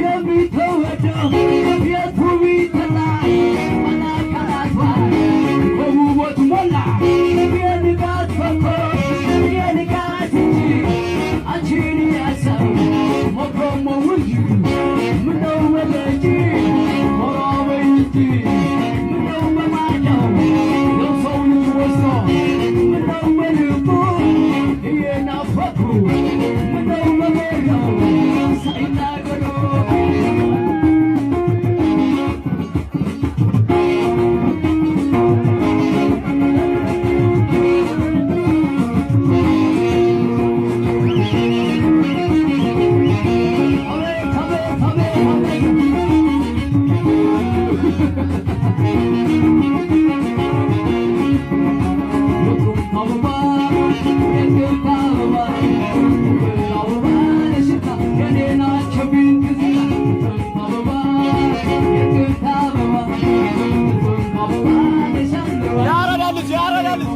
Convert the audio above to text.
የሚተወደው የቱቢተላ አናካላቷ ከውቦት ሞላ የንጋት ፈኮ የንጋት እንጂ አንቺን ያሰው ሞቆሞ ውይ ምነው ወለጂ ሞራበይ እንጂ ምነው በማዳው የሰው ልጅ ወስዶ ምነው በልቡ እየናፈኩ ምነው በመራው ሳይናገሩ የአራዳ ልጅ፣ የአራዳ ልጅ።